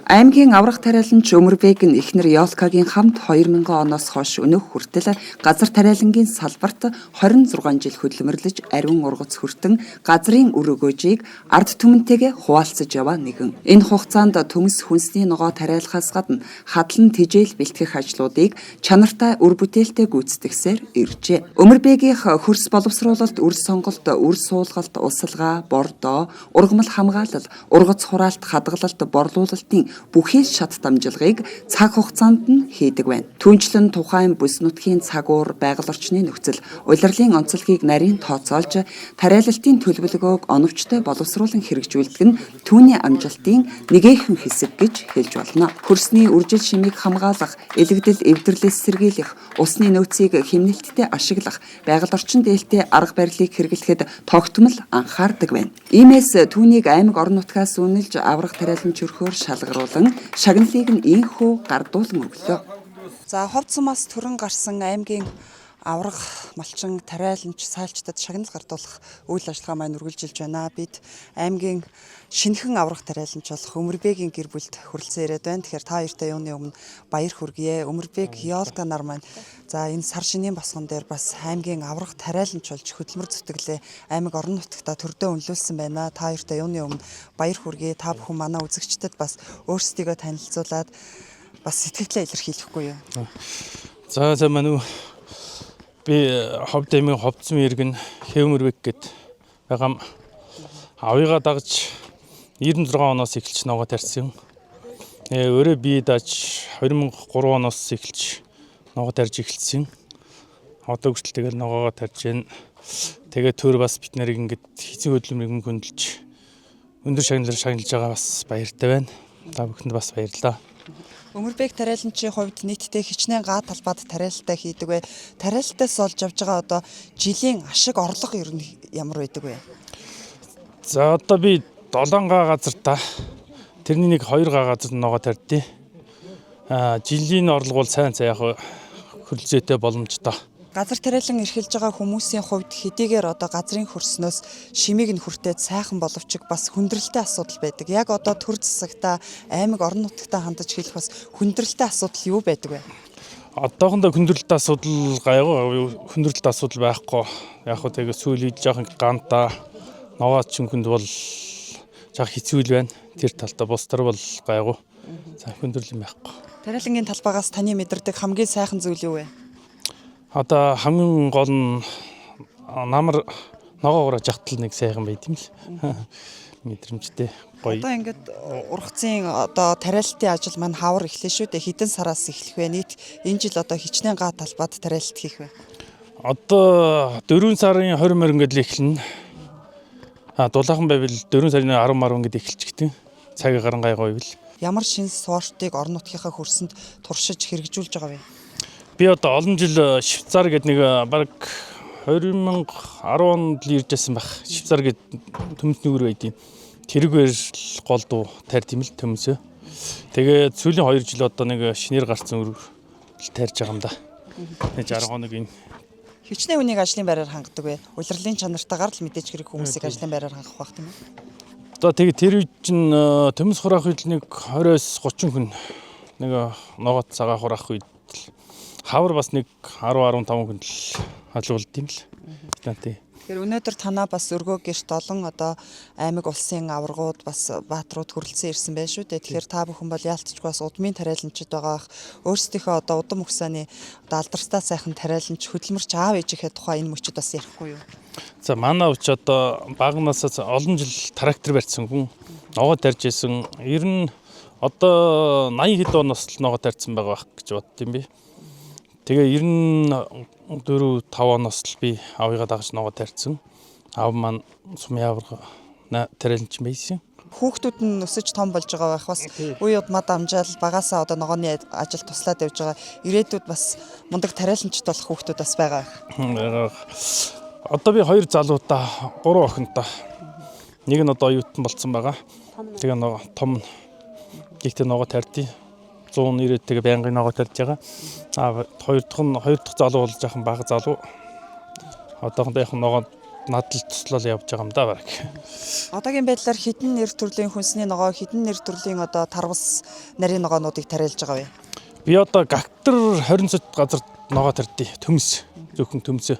Аймгийн аврах тариаланч Өмөрбэг нь эхнэр Ёлкагийн хамт 2000 оноос хойш өнөөх хүртэл газар тариалангийн салбарт 26 жил хөдөлмөрлөж ариун ургац хүртэн газрын үр өгөөжийг ард түмэнтэйгээ хуваалцаж яваа нэгэн. Энэ хугацаанд төмс хүнсний ногоо тариалахаас гадна хадлан тижээл бэлтгэх ажлуудыг чанартай үр бүтээлтэй гүйцэтгэсээр иржээ. Өмөрбэгийн хөрс боловсруулалт, үр сонголт, үр суулгалт, усалгаа, бордоо, ургамал хамгаалал, ургац хураалт, хадгалалт, борлуулалтын бүхий шат дамжлагыг цаг хугацаанд нь хийдэг байна. Түүнчлэн тухайн бүс нутгийн цагуур, байгаль орчны нөхцөл, улирлын онцлогийг нарийн тооцоолж тариалалтын төлөвлөгөөг оновчтой боловсруулан хэрэгжүүлдэг нь түүний амжилтын нэгээхэн хэсэг гэж хэлж болно. Хөрсний үржил шимийг хамгаалах, элэгдэл эвдэрлээс сэргийлэх, усны нөөцийг хэмнэлттэй ашиглах, байгаль орчин дээлтэй арга барилыг хэрэглэхэд тогтмол анхаардаг байна. Иймээс түүнийг аймаг орон нутгаас үнэлж аврах тариалан чөрхөөр шалгаруулан шагналыг нь ийнхүү гардуулан өглөө. За, Ховд сумаас төрөн гарсан аймгийн авраг малчин тариаланч сайлчдад шагнал гардуулах үйл ажиллагаа маань үргэлжилж байна. Бид аймгийн шинэхэн аврах тариаланч болох Өмөрбэгийн гэр бүлд хүрэлцэн ирээд байна. Тэгэхээр та хоёртой юуны өмнө баяр хүргье. Өмөрбэг Ёлка нар маань за энэ сар шинийн босгон дээр бас аймгийн аврах тариаланч болж хөдөлмөр зүтгэлээ аймаг орон нутагта төрдөө үнэлүүлсэн байна. Та хоёртой юуны өмнө баяр хүргье. Та бүхэн манай үзэгчдэд бас өөрсдийгөө танилцуулаад бас сэтгэлдээ илэрхийлэхгүй юу? За, за манай үү. Би Ховд аймгийн Ховдсон иргэн Хэвмэрбэг гэд байгаа. Авыгаа дагаж 96 оноос эхэлж ногоо тарьсан. Өөрөө би дааж 2003 оноос эхэлж ногоо тарьж эхэлсэн. Одоо хүртэл тэгэл ногоогоо тарьж байна. Тэгээ төр бас бид нарыг ингээд хэцүү хөдөлмөрийг хөндлөж өндөр шагналаар шагналж байгаа бас баяртай байна. Та бүхэнд бас баярлалаа. Өмөрбэг тариаланчийн хувьд нийтдээ хичнээн га талбайд тариалалтай хийдэг вэ? Тариалалтаас олж авж байгаа одоо жилийн ашиг орлого ер нь ямар байдаг вэ? За, одоо би 7 га газартаа тэрний нэг 2 га газар ногоо тарьдیں۔ Аа, жилийн орлого бол сайн цаа яг хөрөлцөөтэй боломжтой. Газар тариалан эрхэлж байгаа хүмүүсийн хувьд хэдийгээр одоо газрын хөрснөөс шимийг нь хүртээд сайхан боловч бас хүндрэлтэй асуудал байдаг. Яг одоо төр засагта аймаг орон нутагтаа хандаж хэлэх бас хүндрэлтэй асуудал юу байдаг вэ? Одоохондоо хүндрэлтэй асуудал гайгүй, хүндрэлтэй асуудал байхгүй. Яг хөө тэгээ сүүлийн жоохон гантаа ногоо чүнхэнд бол жоох хэцүү л байна. Тэр талдаа бусдаар бол гайгүй. За, хүндрэл юм байхгүй. Тариалангийн талбайгаас таны мэдэрдэг хамгийн сайхан зүйл юу вэ? Одоо хамгийн гол нь намар ногоо ураа жахтал нэг сайхан байт юм л. Мэдрэмжтэй гоё. Одоо ингээд ургацын одоо тариалалтын ажил маань хавар эхлэн шүү дээ. Хэдэн сараас эхлэх вэ? Нийт энэ жил одоо хичнээн га талбайд тариалалт хийх вэ? Одоо 4 сарын 20 морин гэдэг л эхэлнэ. А дулаахан байвал 4 сарын 10 марван гэдэг эхэлчихдэг. Цаг гарan гайгүй байвал. Ямар шин сортыг орон нутгийнхаа хөрсөнд туршиж хэрэгжүүлж байгаа вэ? Би одоо олон жил Швейцар гэдэг нэг баг 2010 онд л ирж байсан байх. Швейцар гэдэг төмс нүгэр байдیں۔ Тэргээр л гол дуу тарьд юм л төмсөө. Тэгээд сүүлийн 2 жил одоо нэг шинээр гарсан үр л тарьж байгаа юм да. Нэг 60 хоног энэ Хичнээн хүнийг ажлын байраар хангадаг вэ? Улирлын чанартайгаар л мэдээж хэрэг хүмүүсийг ажлын байраар хангах байх тийм үү? Одоо тэгээ тэр үед чинь төмс хураах үед л нэг 20-с 30 хүн нэг ногоот цагаан хураах үед л хавар бас нэг 10 15 хүн л халуулд юм л. Тий. Тэгэхээр өнөөдөр танаа бас өргөө гэрт олон одоо аймаг улсын аваргууд бас бааtruуд хүрэлцэн ирсэн байх шүү дээ. Тэгэхээр та бүхэн бол яалтчгүй бас удмын тариаланчид байгаа бах. Өөрсдийнхөө одоо удам угсааны одоо алдартай сайхан тариаланч хөдөлмөрч аав ээжийнхээ тухай энэ мөчөд бас ярихгүй юу? За, манай өвч одоо багнаасаа олон жил трактор барьсан хүн, ногоо тарьж исэн. Ер нь одоо 80 хэд оноос л ногоо тарьсан байгаа байх гэж бодд юм би. Тэгээ 94 5 оноос л би авыгаа дагаж ногоо тарьсан. Аав маань сумын аварга тариаланч байсан. Хүүхдүүд нь өсөж том болж байгаа байх, бас үе удмаа дамжаал багасаа одоо ногооны ажил туслаад явж байгаа. Ирээдүйд бас мундаг тариаланчд болох хүүхдүүд бас байгаа байх. Одоо би хоёр залуутай, гурван охинтой. Нэг нь одоо оюутан болцсон байгаа. Тэгээ нөгөө том гихтээ ногоо тарьдیں۔ 190 тэгээ байнгын ногоо тарьж байгаа. А хоёр дахь нь, хоёр дахь залуу бол жаахан бага залуу. Одоохондоо яг ногоо Надад л туслал явж байгаа юм да баг. Одоогийн байдлаар хэдэн нэр төрлийн хүнсний ногоо, хэдэн нэр төрлийн одоо тарвас нарийн ногоонуудыг тариалж байгаа вэ? Би одоо гактар 20 сот газар ногоо тарьдیں۔ Төмс. Зөвхөн төмсөө.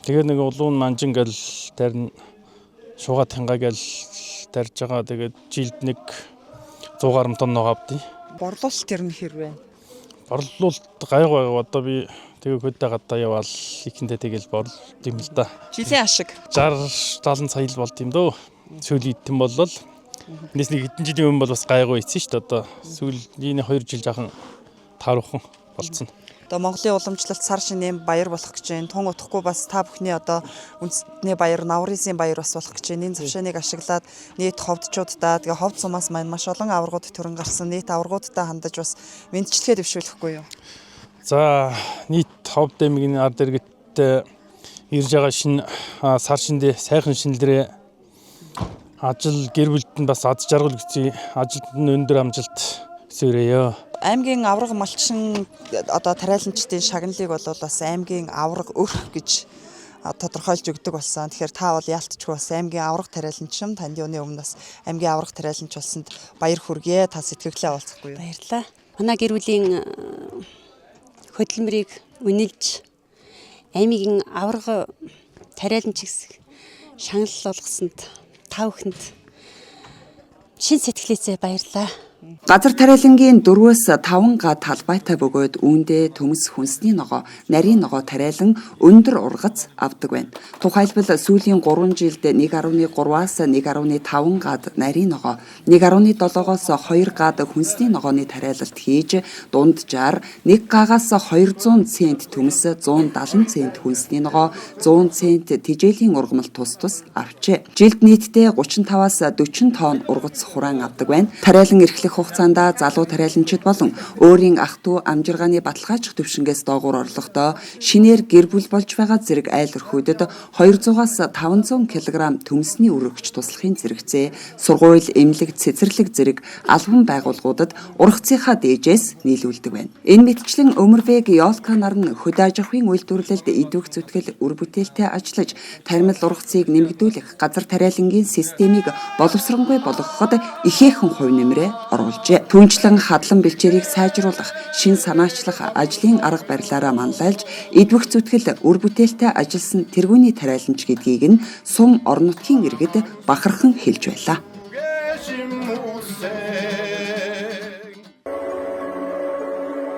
Тэгээ нэг улуун манжин гэл тарина. Шугаа танга гэл тарьж байгаа. Тэгээд жилд нэг 100 гаруй тонн ногоо авдیں۔ Борлуулалт тэр нь хэр вэ? Борлуулалт гайгүй байгаа. Одоо би тэгээ хөдөө гадаа яваал ихэндээ тэгэл борлолт юм л да. Жилийн ашиг. 60 70 сая л болд юм дөө. Сүүл идэн боллол. Энэс нэг хэдэн жилийн өмнө бол бас гайгүй ийцэн шүү дээ. Одоо сүүлийн 2 жил жаахан тааруухан болцсон. Одоо Монголын уламжлалт сар шинийн баяр болох гэж байна. Тун утахгүй бас та бүхний одоо үндэсний баяр, Наврызын баяр бас болох гэж байна. Энэ завшааныг ашиглаад нийт ховдчуудаа, тэгээ ховд сумаас маань маш олон аваргууд төрөн гарсан. Нийт аваргуудтай хандаж бас мэндчилгээ дэвшүүлэхгүй юу? За нийт ховд аймгийн ард иргэдтэй ирж байгаа шинэ сар шиндээ сайхан шинэлрээ ажил гэр бүлд нь бас аз жаргал гэсэн ажилд нь өндөр амжилт хүсээрэй. Аймгийн аварга малчин одоо тариаланчдын шагналыг бол бас аймгийн аварга өрх гэж тодорхойлж өгдөг болсон. Тэгэхээр та бол яалтчгүй бас аймгийн аварга тариаланч юм. Танд юуны өмнө бас аймгийн аварга тариаланч болсонд баяр хүргэе. Та сэтгэлдээ уулзахгүй юу? Баярлалаа. Манай гэр бүлийн хөдөлмөрийг үнэлж аймгийн аварга тариаланч гэсэн шагнал болгосонд та бүхэнд шин сэтгэлээсээ баярлалаа. Газар тариалангийн 4-5 га талбайтай бөгөөд үүндээ төмс хүнсний ногоо, нарийн ногоо тариалан өндөр ургац авдаг байна. Тухайлбал сүүлийн 3 жилд 1.3-аас 1.5 гад нарийн ногоо, 1.7-оос 2 гад хүнсний ногооны тариалалт хийж дунджаар 1 гагаас 200 цент төмс, 170 цент хүнсний ногоо, 100 цент тижээлийн ургамал тус тус авчээ. Жилд нийтдээ 35-аас 40 тонн ургац хураан авдаг байна. Тариалан эрхлэх хугацаанд залуу тариаланчид болон өөрийн ах トゥ амжиргааны баталгаажих төвшингээс доогуур орлоготой шинээр гэр бүл болж байгаа зэрэг айл өрхүүдэд 200-аас 500 кг төмсний өргөгч туслахын зэрэгцээ сургууль, эмнэлэг, цэцэрлэг зэрэг албан байгууллагуудад ургацынхаа дээжээс нийлүүлдэг байна. Энэ мэтчлэн Өмөрбэг Ёлка нар нь хөдөө аж ахуйн үйлдвэрлэлд идэвх зүтгэл үр бүтээлтэй ажиллаж тармил ургацыг нэмэгдүүлэх газар тариалангийн системийг боловсронгүй болгоход ихээхэн хувь нэмрээ оруулжээ. Түүнчлэн хадлан бэлчээрийг сайжруулах, шин санаачлах ажлын арга барилаараа манлайлж идэвх зүтгэл үр бүтээлтэй ажилласан тэргүүний тариаланч гэдгийг нь сум орон нутгийн иргэд бахархан хэлж байлаа.